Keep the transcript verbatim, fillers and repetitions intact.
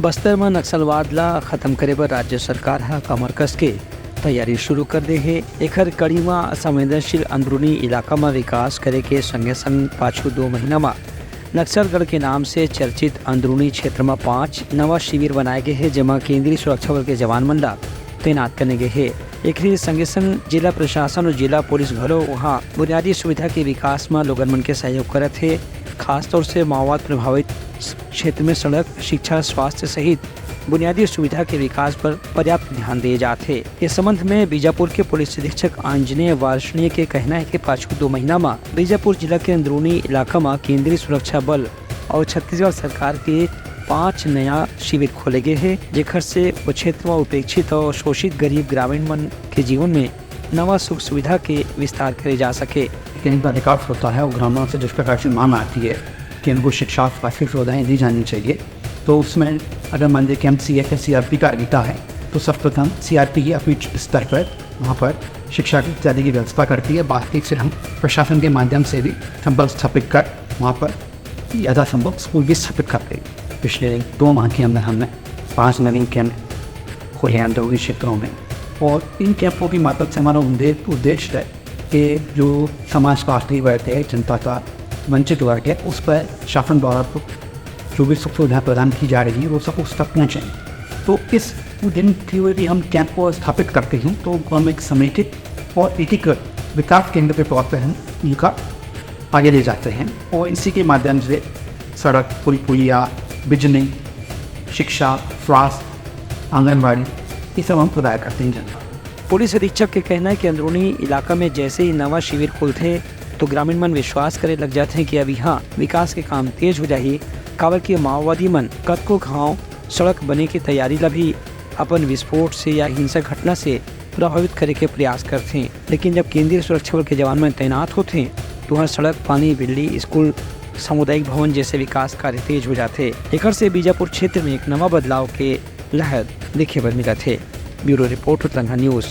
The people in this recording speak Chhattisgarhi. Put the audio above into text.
बस्तर म नक्सलवाद ला खत्म करे बर राज्य सरकार ह कमर कस के तैयारी शुरू कर दे हे। एखर कड़ी म संवेदनशील अंदरूनी इलाका म विकास करे के संगे संग पाछू दो महीना म नक्सलगढ़ के नाम से चर्चित अंदरूनी क्षेत्र म पांच नवा शिविर बनाए गे हे, जेमा केंद्रीय सुरक्षा बल के जवान मन ला तैनात करने गे हे। एकरे संगे संग जिला प्रशासन और जिला पुलिस घलो उहाँ बुनियादी सुविधा के विकास म लोगन मन के सहयोग करत हे। खासतौर से माओवाद प्रभावित क्षेत्र में सड़क, शिक्षा, स्वास्थ्य सहित बुनियादी सुविधा के विकास पर पर्याप्त ध्यान दिए जात हे। इस संबंध में बीजापुर के पुलिस अधीक्षक आंजनेय वार्षणीय के कहना है कि पाछू दो महीना म बीजापुर जिला के अंदरूनी इलाका म केंद्रीय सुरक्षा बल और छत्तीसगढ़ सरकार के पांच नया शिविर खोले गए हे, जेखर से वो क्षेत्र म उपेक्षित और शोषित गरीब ग्रामीण मन के जीवन में नवा सुख सुविधा के विस्तार करे जा सके। कहीं का विकास होता है और ग्रामीणों से जिस प्रकार से मांग आती है कि उनको शिक्षा और स्वास्थ्य सुविधाएं दी जानी चाहिए, तो उसमें अगर मान लीजिए कि हम सी एफ या सी आर पी का लेता है, तो सर्वप्रथम सी आर पी ही अपने स्तर पर वहाँ पर शिक्षा इत्यादि की व्यवस्था करती है। बाकी फिर हम प्रशासन के माध्यम से भी संपर्क स्थापित कर वहाँ पर यथासंभव स्कूल भी स्थापित करते हैं। पिछले दो माह के अंदर हमने पांच लर्निंग कैंप खोले हैं अंदरूनी क्षेत्रों में, और इन कैंपों की माध्यम से हमारा उद्दे-, उद्देश्य है कि जो समाज का आखिरी वर्ग है, जनता का वंचित वर्ग है, उस पर शासन द्वारा तो जो भी सुख सुविधा प्रदान की जा रही है, वो सब उस तक पहुँचे। तो इस उद्देश्य के लिए भी हम कैंप को स्थापित करते हैं, तो हम एक समेकित और एकीकृत विकास केंद्र के तौर पर हम उनका आगे ले जाते हैं और इसी के माध्यम से सड़क, पुल पुलिया, बिजली, शिक्षा, स्वास्थ्य, आंगनबाड़ी, ये सब हम प्रदान करते हैं जनता को। पुलिस अधीक्षक के कहना है कि अंदरूनी इलाका में जैसे ही नवा शिविर खुलथे, तो ग्रामीण मन विश्वास करे लग जाथे कि अब यहाँ विकास के काम तेज हो जाही, काबर कि माओवादी मन कतको घाव सड़क बने के तैयारी ला भी अपन विस्फोट से या हिंसा घटना से प्रभावित करे के प्रयास करथे। लेकिन जब केंद्रीय सुरक्षा बल के जवान मन तैनात होथे, तो उहाँ सड़क, पानी, बिजली, स्कूल, सामुदायिक भवन जैसे विकास कार्य तेज हो जाथे। एकर से बीजापुर क्षेत्र में एक नवा बदलाव के लहर देखे बर मिलत हे। Bureau report, Uttarakhand news.